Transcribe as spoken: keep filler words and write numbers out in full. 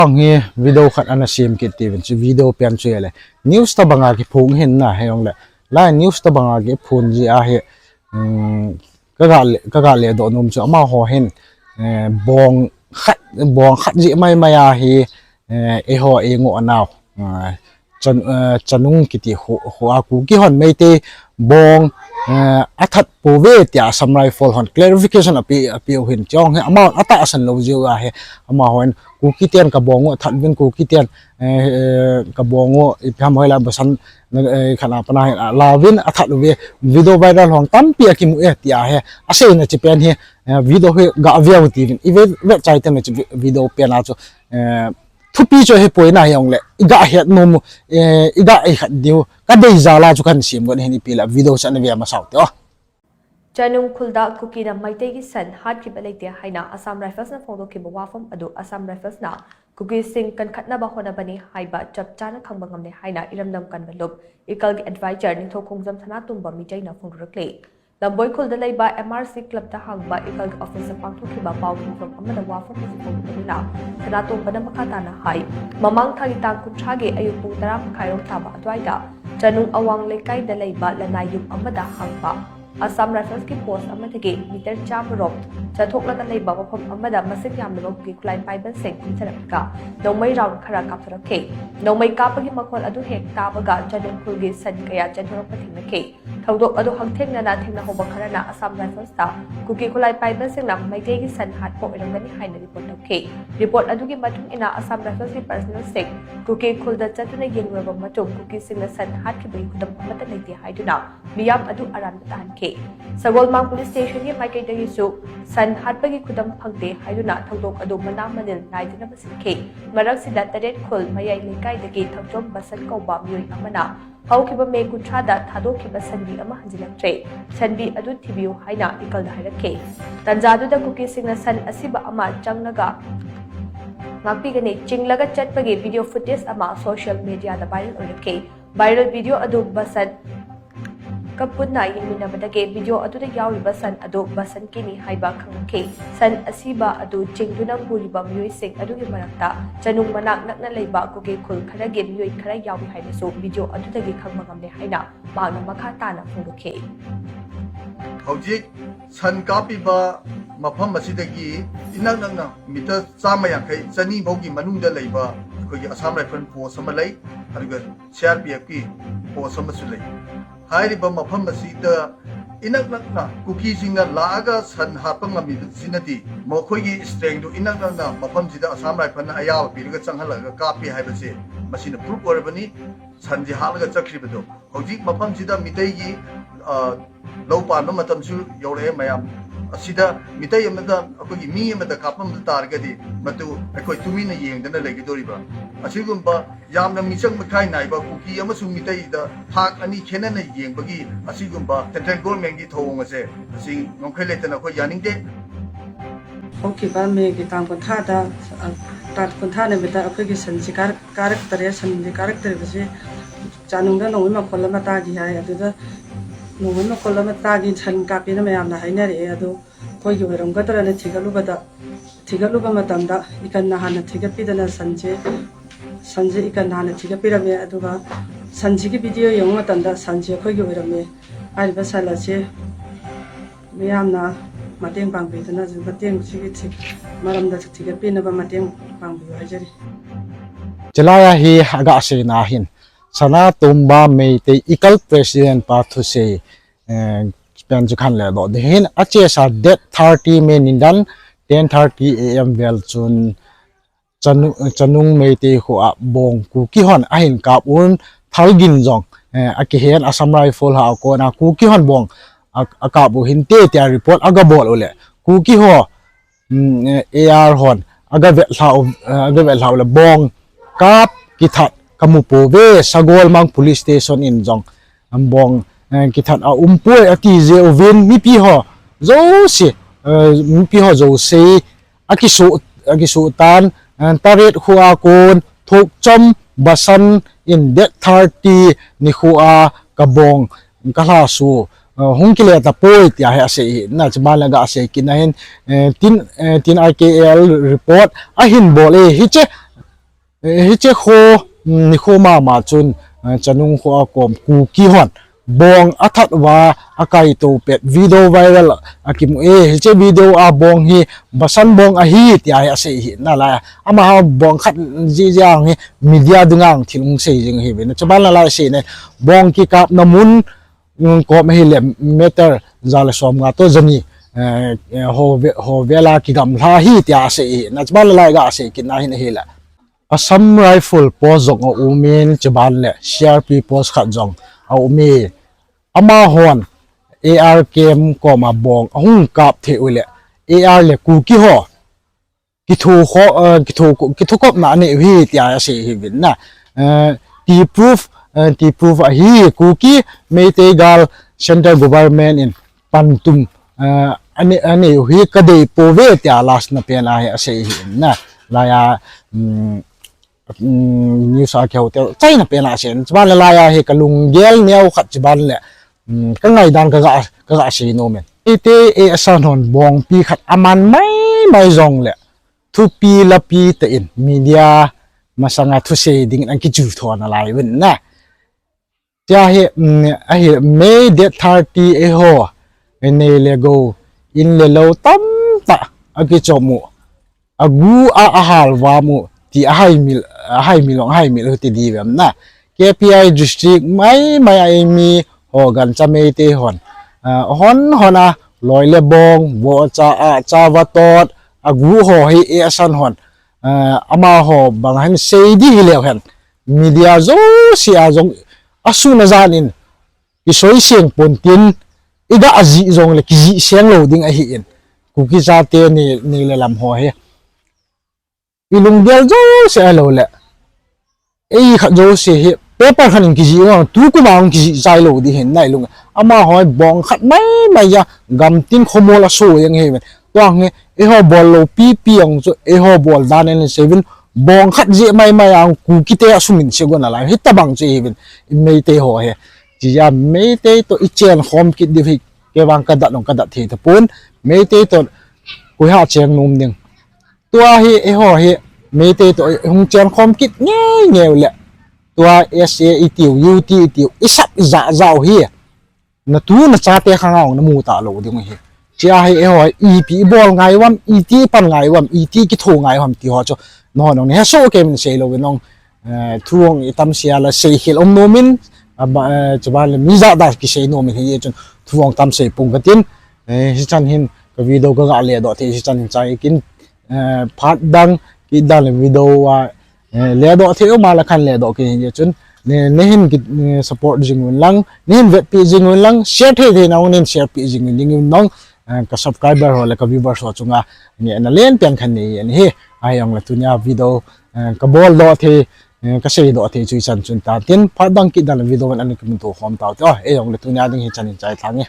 Hung hi video khat ana sem kit tivin, chu video pen chu le news tabanga kiphong hin na, hijongle lai news tabanga kiphong ji ahi. Um, ka ga le, ka ga le doh nom chu amaho hin, eh, bong khat, bong khat ji mai mai ahi, eh, eiho ei ngoh nau, eh, Chan-, eh, Chanung kiti kho, kho a Kuki hon Meitei bong, eh, athat pouve tia Assam Rifle hon clarification ape, ape u hin, chong hi amahon atahsan lou jiu ahi. Amahon Kuki ten ka bong u athat uvin, Kuki ten, eh, eh, ka bong u ipi ham hoilai basan, eh, khat a pat a hin alauvin athat uve, video viral hong tampi akimu e tia hi aseina chi pen hi, eh, video hi ga ve u tivin, i ve, ve chai tena chi vi-, video pen a chu, eh, thupi chu hi poina hijongle, i ga het nom u, eh, i ga i khat diu, ka dei jal a chu kan sem gon hin ipi le video chu ana ve masa u te o. Chanung khulda Kukina Meitei kisan hat kiba lei te haina Assam Rifles na phongdoh kiba wapham adu Assam Rifles na Kuki sing kan khatna ba hona bani haiba chap chana khangba ngamne haina Iramnam kan ba lup ikal ki advisor Ningthoukhongjam Sanatomba Meitei na phongdoh le. Lamboi khulda leiba M R C Club da hangba ikal ki office a pangthu kiba pao khangtham amada wapham isi phongdoh na Sanatomba na makhatana hai. Mamang thagi tang kunthagi ayu pung tara makhai rong taba adwaida Chanung Awang Leikai da leiba lanai yum amada hangba Assam Rifles ki post amadagi meter cham rop chathok lada leiba wapham amada masing yam leba Kuki khulai paiban seng kumtharapka Nongmei round khara kaptharap ke. Nongmei kapagi makhol adu hek tabaga Chanung khulgi san kaya chanthorok pathing na ke. Thongdok adu hangtheng nana thengna hoba kharana Assam Rifles ta Kuki khulai paiban seng na Meitei kisan hat po iram gani haina report ke. Report adugi matung ina Assam Rifles ki personnel seng Kuki khulda chatuna yeng reba matung Kuki sing na san hat kiba khudam amata leite haiduna miyam adu aran tahan ke. Sagolmang Police Station hi maikei dagi su san hat bagi khudam phangte haiduna thongdok adu mana manil naidina basin ke. Marak sida taret khul mayai leikai dagi thongchom basan kauba miyoi amana hau kiba me kunthada thado kiba sanbi ama hanjilang tre. Sanbi adu thibiu haina ikal da hairak ke. Tanja adu da Kuki sing na san asiba ama changlaga ngakpi gani chinglaga chat bagi video footage ama social media da viral oirak ke. Viral video adu basan kapunna yingmina badage video adu da yauriba san adu basan kini haiba khangke. San asiba adu chingduna puriba miyoi sing adugi marakta Chanung manak nakna leiba Kuki khul kharagi miyoi khara yauri haina su video adu dagi khangma ngamne haina mahakna makhatana phongdoh ke. Hojik san kapiba mapham asidagi inak nakna meter chama yangkhai chani baugi manungda leiba akoigi Assam Rifle post ama lei, aduga C R P F ki post amasu lei. Hairiba mapham asida inak nakna Kuki singna laga san hapa ngami sinadi, makhoigi strength du inak nakna mapham sida Assam Rifle na ayaba piraga changhalaga kapi haiba se, masina proof oirabani, san ji halaga chakriba du. Hojik mapham sida Meitei gi, ah, lou panba matam su yaure mayam. Asida Meitei amada akoigi mi amada kapam targadi, matu akoi tumina yengdana leigidoriba. Asigumba yamna michang makhai naiba Kuki amasung Meitei da thak ani khenana yengbagi asigumba central government gi thong ase, asi ngongkhai leitana khoi yaningde. Hokhiba May gi tang kunthada, ah, tang kuntha nimita akoigi san ji kar-, karak tare, san ji karak tare basi Chanungda nongmei makhol ama tagi hai, aduda nongmei makhol ama tagi san kapina mayamna hainare, adu akoigi hoiram gatarana thigalubada, thigaluba matamda ikanna hana thigapidana san ji, san ji ikanna hana thigapirame, aduga san ji ki video yong matamda san ji akoigi hoirame. Hairiba sala ji miyamna mateng pangpidana, mateng sigi thik, maramda thigapinaba mateng pangpiu haijari. Chilai ahi aga seina hin Sanatomba Meitei ikal president pa thusei, eh, pen chu khan le doh ding hin achesa date thirty May nidan ten thirty A M vel chun Chanu-, Chanung Meitei khoa bong Kuki hon ahin kap un, Thalgin jong, eh, akihen Assam Rifle ho a kona Kuki hon bong a, akap u hinte tia report agabol ule Kuki ho, mm, eh, A R hon agavet lha u, eh, agavet lha ule bong kap kithat kamu pouve, Sagolmang Police Station in jong bong, eh, kithat aumpoi ati jeh uvin mipi ho jouse, eh, mipi ho jouse akisu, akisu tan, eh, Taret khoa kon Thokchom Basan in date thirty nikhoa kabong kalhasu, eh, hung kile tapoi tia hi asei hi, na chuman le aga sei kit na hin, eh, tin, eh, tin I K L report ahin bol e hiche, Eh, hiche kho, mm, nikho mama chun, eh, Chanung kho a kom Kuki hon bong athat uva akaito pet video viral akimu e. Hiche video a bong hi Basan bong ahi tia hi asei hi nalai. Amaho bong khat jeh jeh a hi media dunga thil hung sei jing hi ve. Chuban nalai sei ne bong kikapna mun, mm, kom ahile meter ja le som nga toh jani, eh, eh, ho ve, ho vela kigamla hi tia asei hi. Chuban nalai ga asei kit na hin ahile. Assam Rifle post jong aumin, chuban le C R P post khat jong aume. Amahon A R camp koma bong ahung kap thei ule A R le Kuki ho kithu kho, eh, kithu, kithukopna anei u hi tia asei hi vin na. Eh, ti proof, eh, ti proof ahi Kuki Meitei gal central government in pantum, eh, anei, anei u hi kadei pouve tia last na pen a hi asei hi na. Laiya, mm, mm, news a kihotel chaina pen a asei. Chuban le laiya hi kalunggel neo khat chuban le, mm, kangaidan kaga, kaga sei nom in. Meitei A S A hon bongpi khat aman mai mai jong le thupi lapi tah in media masanga thusei ding in akichu tho nalai vin na. Tia hi, mm, ahi May date thirty eiho, nei le gou, in le lou tamtah akichom u, agu a ahal vam u, ti ahaimil, ahaimil ong ahaimil u ti di vem na. K P I district mai mai a eimi ho gancha Meitei hon, ah, hon hon a loi le bong, vohcha a, chava tot, agu ho hi A S A hon, ah, amaho bang hen sei di hileu hen. Media jouse a jong asuna jan in kisoi seng pon tin, iga ajih jong le kijih seng lou ding ahi in. Kuki chate ni, ni le lam ho hi. Ilunggel jouse a lou le. Ei khat jouse hi paper khat in kijih vang, tukum a hung kijih chai lou di hin na ilung. Amaho bong khat mai mai a gamtin khomol aso jeng hi. Tuang hi, eiho bol lou pipi ang chu, eiho bol dan in sei vin, bong khat jeh mai mai ang Kuki te a sumin se gon alai, hitabang chu hi vin, i Meitei ho hi. Chia Meitei to i chen khom kit di hi, kei vang kadat nong kadat thei tapon, Meitei to koi ha cheng nom ding. Tua hi, eiho hi, Meitei to hung chen khom kit ngei ngei le. Tua S A i tiu, U T i tiu, i sap i ja ja u hi. Na tu na chate khang a ong na mu ta lou ding u hi. Chia hi eiho hi ipi i bol ngai uvam, iti i pan ngai uvam, iti i kitho ngai uvam ti ho chu. Nahon ong ni he so ke min sei lou nong, eh, thu ong i tam sia la sei khel om nom in, a ba, eh, chuban le mi ja da kisei nom in hi chun thu ong tam sei pung katin, eh, hichan hin ka video kaga le doh thei hichan hin chai kin, eh, phat dang kit dan le video a, eh, le doh thei u ma la khan le doh kei hin chun ne, ne hin ki, eh, support jing un lang, ne hin vetpi jing un lang, share thei thei na ong nen share pi jing un ding un nong, eh, ka subscriber ho le ka viewers ho chunga ngehna len pian khan nei an hi. Ahi ong le tunia video, eh, ka bol doh thei, eh, ka sei doh thei chu hichan chun ta tin phat dang kit dan le video an an kimun to khom tau te. Oh, ei ong le tunia ding hichan in chai thang e.